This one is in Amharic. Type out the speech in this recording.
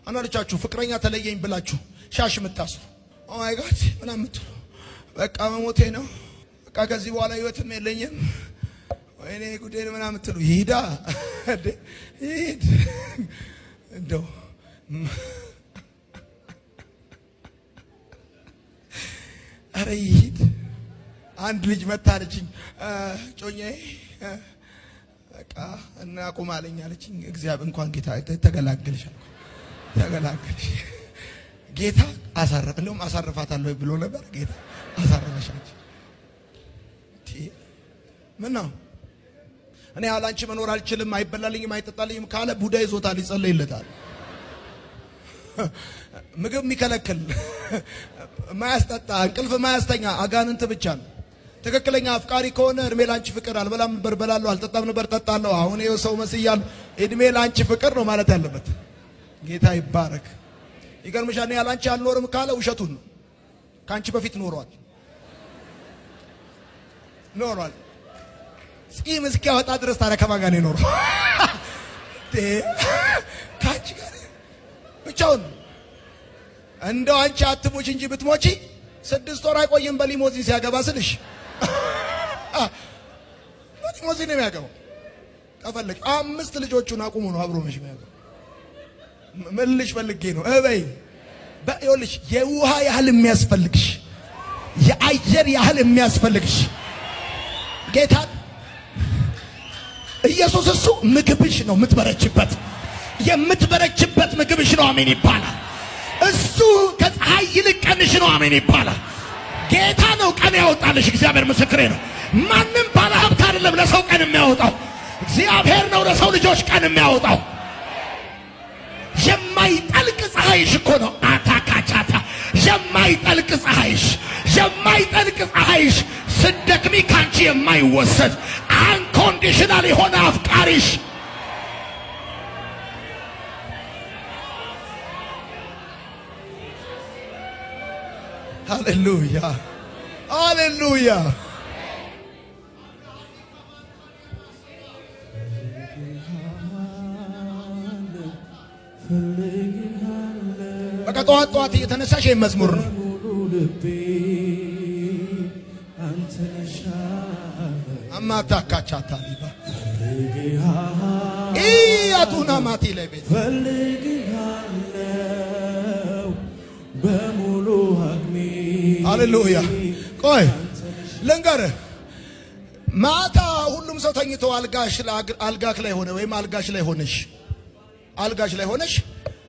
አንዳንዶቻችሁ ፍቅረኛ ተለየኝ ብላችሁ ሻሽ የምታስሩ፣ "Oh my God" ምናምን የምትሉ፣ በቃ መሞቴ ነው፣ በቃ ከዚህ በኋላ ህይወትም የለኝም፣ ወይኔ ጉዴን ምናምን የምትሉ፣ ይሂዳ ይሂድ እንደው። ኧረ ይሂድ። አንድ ልጅ መታ አለችኝ፣ ጮኛዬ በቃ እናቁም አለኝ አለችኝ። እግዚአብሔር እንኳን ጌታ ተገላገልሽ አልኩ። ተገላገልሽ። ጌታ አሳረፈ። እንደውም አሳርፋታለሁ ብሎ ነበር። ጌታ አሳረፈሽ። አንቺ ምን ነው እኔ ያላንቺ መኖር አልችልም፣ አይበላልኝም፣ አይጠጣልኝም ካለ ቡዳ ይዞታል፣ ይጸለይለታል። ምግብ የሚከለክል፣ ማያስጠጣ፣ እንቅልፍ ማያስተኛ አጋንንት ብቻ ነው። ትክክለኛ አፍቃሪ ከሆነ እድሜ ላንቺ ፍቅር፣ አልበላም ነበር በላለሁ፣ አልጠጣም ነበር ጠጣለሁ፣ አሁን ይኸው ሰው መስያለሁ፣ እድሜ ላንቺ ፍቅር ነው ማለት ያለበት። ጌታ ይባረክ። ይገርምሻል፣ እኔ ያላንቺ አልኖርም ካለ ውሸቱን ነው። ከአንቺ በፊት ኖሯል ኖሯል። ጺም እስኪያወጣ ድረስ ታዲያ ከማን ጋር ነው የኖረው? ከአንቺ ጋር ብቻውን። እንደው አንቺ አትሙች እንጂ ብትሞቺ 6 ወር አይቆይም በሊሞዚን ሲያገባ ስልሽ፣ በሊሞዚን ነው የሚያገባው። ከፈለግሽ አምስት ልጆቹን አቁሞ ነው አብሮ መሽ የሚያገባው። ምን ልሽ ፈልጌ ነው እበይ፣ ይኸውልሽ የውሃ ያህል የሚያስፈልግሽ፣ የአየር ያህል የሚያስፈልግሽ ጌታ ኢየሱስ እሱ ምግብሽ ነው። የምትበረችበት ምግብሽ ነው። አሜን ይባላል። እሱ ከፀሐይ ይልቅ ቀንሽ ነው። አሜን ይባላል። ጌታ ነው ቀን ያወጣልሽ። እግዚአብሔር ምስክሬ ነው። ማንም ባለ ሀብት አይደለም ለሰው ቀን የሚያወጣው፣ እግዚአብሔር ነው ለሰው ልጆች ቀን የሚያወጣው። የማይጠልቅ ፀሐይሽ እኮ ነው። አታካቻታ የማይጠልቅ ፀሐይሽ፣ የማይጠልቅ ፀሐይሽ፣ ስትደክሚ ካንቺ የማይወሰድ unconditional የሆነ አፍቃሪሽ። ሃሌሉያ፣ ሃሌሉያ። በቃ ጠዋት ጠዋት እየተነሳሽ ይህ መዝሙር ነው። አማታካቻታ ሊባ ኢያቱና ማቲ ለቤት ፈልግሃለው በሙሉ አቅሜ። ሃሌሉያ። ቆይ ልንገርህ፣ ማታ ሁሉም ሰው ተኝቶ አልጋሽ ላይ ሆነ ወይም አልጋሽ ላይ ሆነሽ